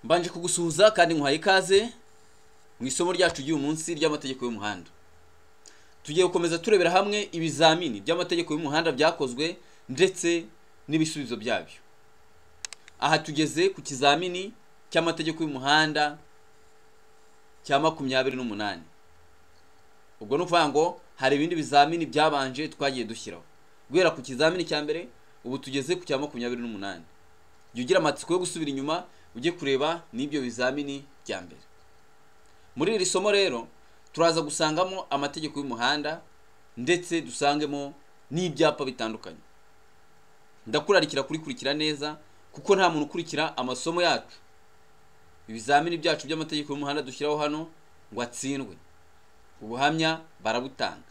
Mbanje kugusuhuza kandi nkuhaye ikaze mu isomo ryacu ry'uyu munsi ry'amategeko y'umuhanda. Tugiye gukomeza turebera hamwe ibizamini by'amategeko y'umuhanda byakozwe ndetse n'ibisubizo byabyo. Aha tugeze ku kizamini cy'amategeko y'umuhanda cya 28. Ubwo ni ukuvuga ngo hari ibindi bizamini byabanje twagiye dushyiraho. Guhera ku kizamini cya mbere ubu tugeze ku cya 28. Jya ugira amatsiko yo gusubira inyuma ujye kureba n'ibyo bizamini bya mbere. Muri iri somo rero turaza gusangamo amategeko y'umuhanda ndetse dusangemo n'ibyapa bitandukanye. Ndakurarikira kurikurikira neza kuko nta muntu ukurikira amasomo yacu, ibizamini byacu by'amategeko y'umuhanda dushyiraho hano ngo atsindwe. Ubuhamya barabutanga.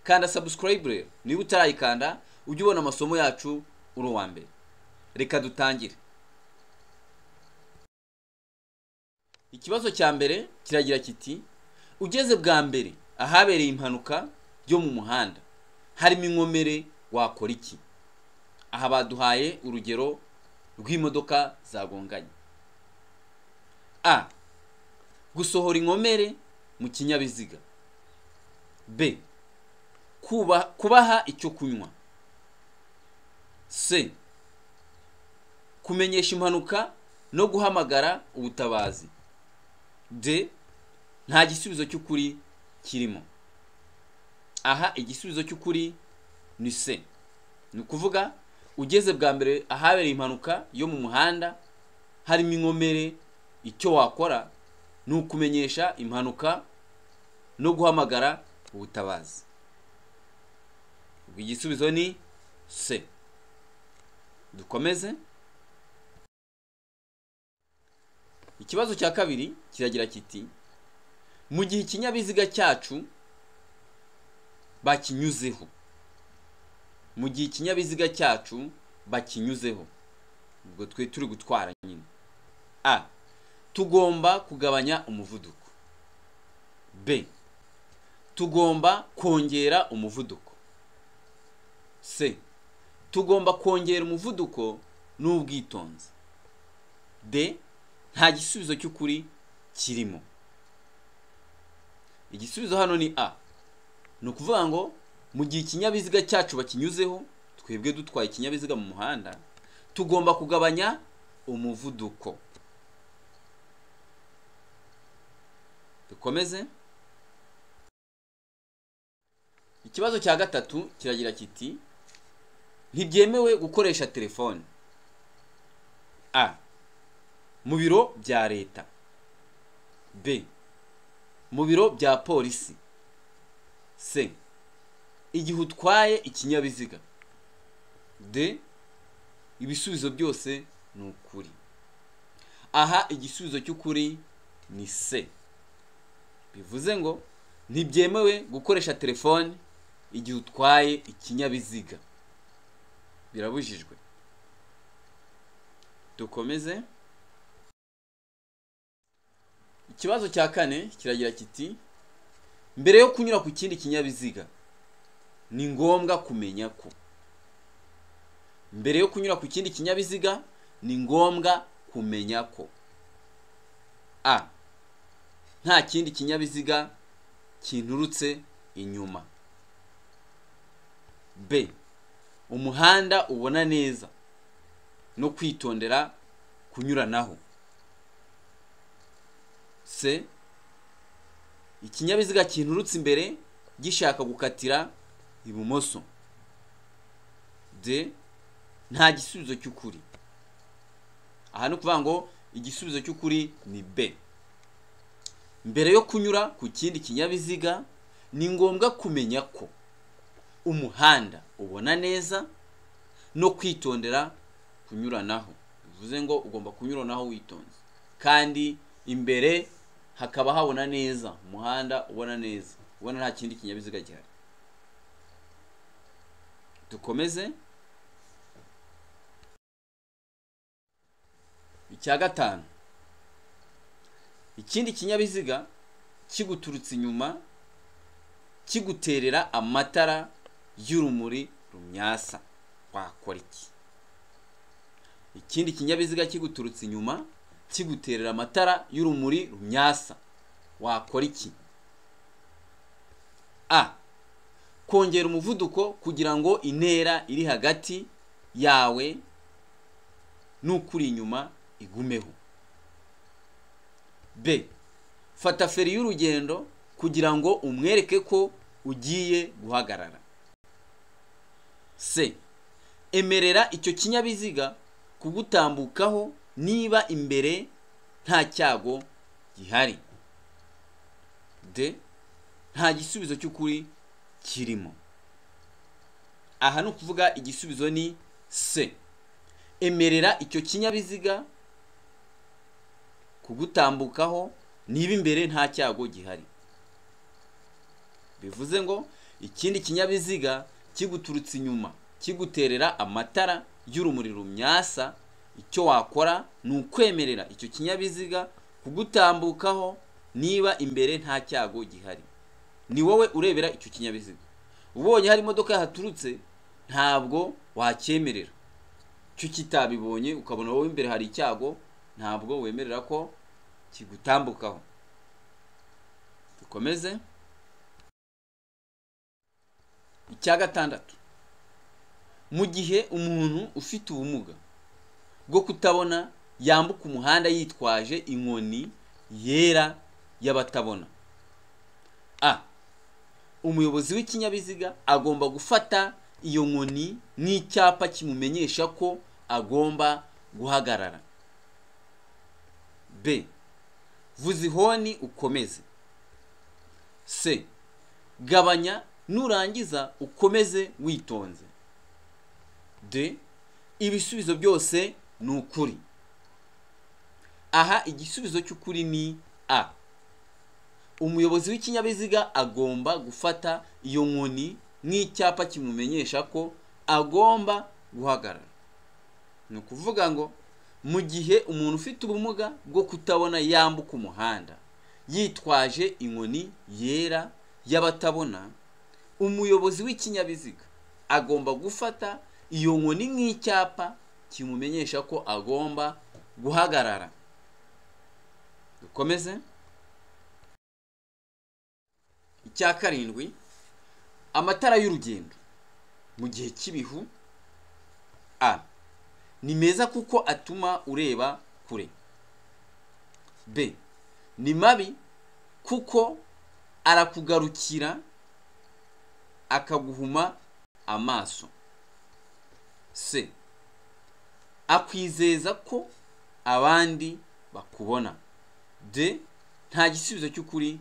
Kanda subscribe rero niba utarayikanda ujye ubona amasomo yacu uri uwa mbere. Reka dutangire. Ikibazo cya mbere kiragira kiti: ugeze bwa mbere ahabereye impanuka yo mu muhanda harimo inkomere wakora iki? Aha baduhaye urugero rw'imodoka zagonganye. A. Gusohora inkomere mu kinyabiziga. B. Kubaha icyo kunywa. C. Kumenyesha impanuka no guhamagara ubutabazi. D. Nta gisubizo cy'ukuri kirimo. Aha igisubizo cy'ukuri ni C. Ni ukuvuga ugeze bwa mbere ahabereye impanuka yo mu muhanda harimo inkomere, icyo wakora ni ukumenyesha impanuka no guhamagara ubutabazi. Ubwo igisubizo ni C. Dukomeze. Ikibazo cya kabiri kiragira kiti: mu gihe ikinyabiziga cyacu bakinyuzeho, mu gihe ikinyabiziga cyacu bakinyuzeho, ubwo twe turi gutwara nyine. A. Tugomba kugabanya umuvuduko. B. Tugomba kongera umuvuduko. C. Tugomba kongera umuvuduko n'ubwitonzi. D. Nta gisubizo cy'ukuri kirimo. Igisubizo hano ni A. Ni ukuvuga ngo mu gihe ikinyabiziga cyacu bakinyuzeho, twebwe dutwaye ikinyabiziga mu muhanda, tugomba kugabanya umuvuduko. Dukomeze. Ikibazo cya gatatu kiragira kiti: ntibyemewe gukoresha telefone. A. Mu biro bya leta. B. Mu biro bya polisi. C. Igihe utwaye ikinyabiziga. D. Ibisubizo byose ni ukuri. Aha igisubizo cy'ukuri ni C. Bivuze ngo ntibyemewe gukoresha telefone igihe utwaye ikinyabiziga, birabujijwe. Dukomeze. Ikibazo cya kane kiragira kiti: mbere yo kunyura ku kindi kinyabiziga ni ngombwa kumenya ko. Mbere yo kunyura ku kindi kinyabiziga ni ngombwa kumenya ko: A. Nta kindi kinyabiziga kinturutse inyuma. B. Umuhanda ubona neza no kwitondera kunyuranaho. C. Ikinyabiziga kinturutse imbere gishaka gukatira ibumoso. D. Nta gisubizo cy'ukuri. Aha ni ukuvuga ngo igisubizo cy'ukuri ni B. Mbere yo kunyura ku kindi kinyabiziga ni ngombwa kumenya ko umuhanda ubona neza no kwitondera kunyuranaho. Bivuze ngo ugomba kunyuranaho witonze kandi imbere hakaba habona neza, umuhanda ubona neza, ubona nta kindi kinyabiziga gihari. Dukomeze. Icya gatanu, ikindi kinyabiziga kiguturutse inyuma kiguterera amatara y'urumuri rumyasa wakora iki? Ikindi kinyabiziga kiguturutse inyuma kiguterera amatara y'urumuri rumyasa, wakora iki? A. Kongera umuvuduko kugira ngo intera iri hagati yawe n'ukuri inyuma igumeho. B. Fata feri y'urugendo kugira ngo umwereke ko ugiye guhagarara. C. Emerera icyo kinyabiziga kugutambukaho niba imbere nta cyago gihari. D. Nta gisubizo cy'ukuri kirimo. Aha ni ukuvuga igisubizo ni C. Emerera icyo kinyabiziga kugutambukaho niba imbere nta cyago gihari. Bivuze ngo ikindi kinyabiziga kiguturutse inyuma kiguterera amatara y'urumuri rumyasa, icyo wakora ni ukwemerera icyo kinyabiziga kugutambukaho niba imbere nta cyago gihari. Ni wowe urebera icyo kinyabiziga. Ubonye hari imodoka yahaturutse ntabwo wacyemerera. Icyo kitabibonye ukabona wowe imbere hari icyago, ntabwo wemerera ko kigutambukaho. Dukomeze. Icya gatandatu, mu gihe umuntu ufite ubumuga bwo kutabona yambuka umuhanda yitwaje inkoni yera y'abatabona. A. Umuyobozi w'ikinyabiziga agomba gufata iyo nkoni nk'icyapa kimumenyesha ko agomba guhagarara. B. Vuza ihoni ukomeze. C. Gabanya nurangiza ukomeze witonze. D. Ibisubizo byose ni ukuri. Aha igisubizo cy'ukuri ni A. Umuyobozi w'ikinyabiziga agomba gufata iyo nkoni nk'icyapa kimumenyesha ko agomba guhagarara. Ni ukuvuga ngo mu gihe umuntu ufite ubumuga bwo kutabona yambuka umuhanda yitwaje inkoni yera y'abatabona, umuyobozi w'ikinyabiziga agomba gufata iyo nkoni nk'icyapa kimumenyesha ko agomba guhagarara. Dukomeze. Icya karindwi, amatara y'urugendo mu gihe cy'ibihu. A. Ni meza kuko atuma ureba kure. B. Ni mabi kuko arakugarukira akaguhuma amaso. C. Akwizeza ko abandi bakubona. D. Nta gisubizo cy'ukuri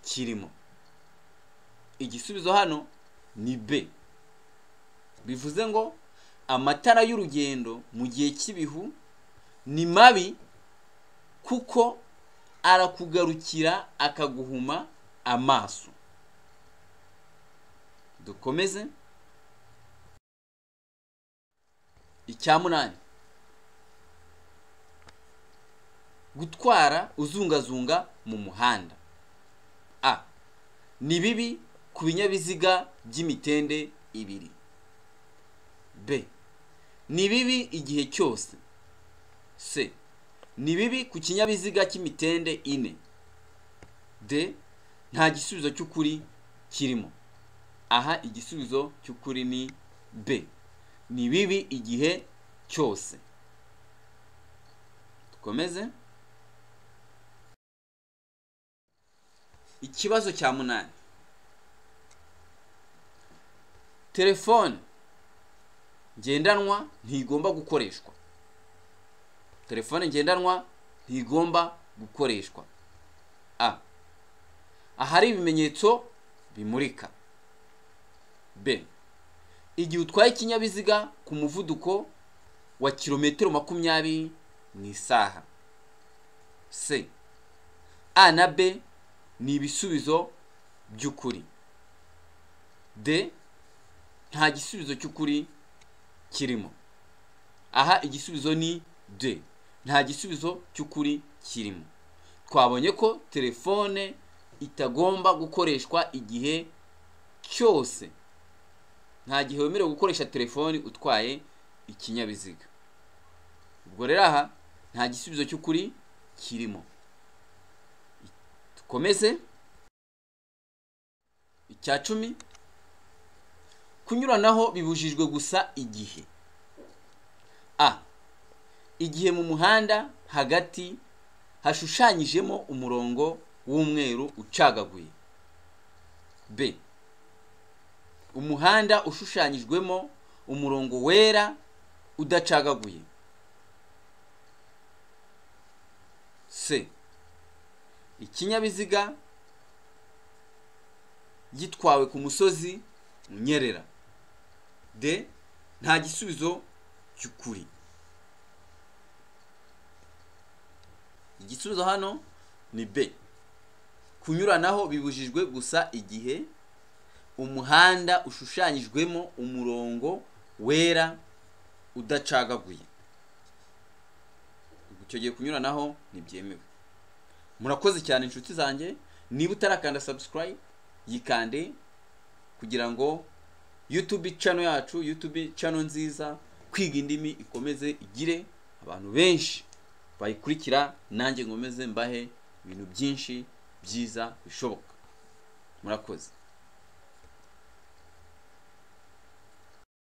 kirimo. Igisubizo hano ni B. Bivuze ngo amatara y'urugendo mu gihe cy'ibihu ni mabi kuko arakugarukira akaguhuma amaso. Dukomeze. Icya munani, gutwara uzungazunga mu muhanda. A. Ni bibi ku binyabiziga by'imitende ibiri. B. Ni bibi igihe cyose. C. Ni bibi ku kinyabiziga cy'imitende ine. D. Nta gisubizo cy'ukuri kirimo. Aha igisubizo cy'ukuri ni B. Ni bibi igihe cyose. Dukomeze. Ikibazo cya munani, telefone ngendanwa ntigomba gukoreshwa. Telefone ngendanwa ntigomba gukoreshwa. A. Ahari ibimenyetso bimurika. B. Igihe utwaye ikinyabiziga ku muvuduko wa kilometero 20 mu isaha. C. A na B ni ibisubizo by'ukuri. D. Nta gisubizo cy'ukuri kirimo. Aha igisubizo ni D. Nta gisubizo cy'ukuri kirimo. Twabonye ko telefone itagomba gukoreshwa igihe cyose. Nta gihe wemerewe gukoresha telefone utwaye ikinyabiziga. Ubwo rero aha Nta gisubizo cy'ukuri kirimo. Dukomeze. Icya 10, kunyuranaho bibujijwe gusa igihe: A, igihe mu muhanda hagati hashushanyijemo umurongo w'umweru ucagaguye. B, umuhanda ushushanyijwemo umurongo wera udacagaguye. C, ikinyabiziga gitwawe ku musozi unyerera. D, nta gisubizo cy'ukuri. Igisubizo hano ni B. Kunyuranaho bibujijwe gusa igihe umuhanda ushushanyijwemo umurongo wera udacagaguye. Icyo gihe kunyuranaho ntibyemewe. Murakoze cyane inshuti zanjye. Niba utarakanda subscribe, yikande kugira ngo YouTube channel yacu, YouTube channel nziza Kwiga Indimi, ikomeze igire abantu benshi bayikurikira, nanjye nkomeze mbahe ibintu byinshi byiza bishoboka. Murakoze.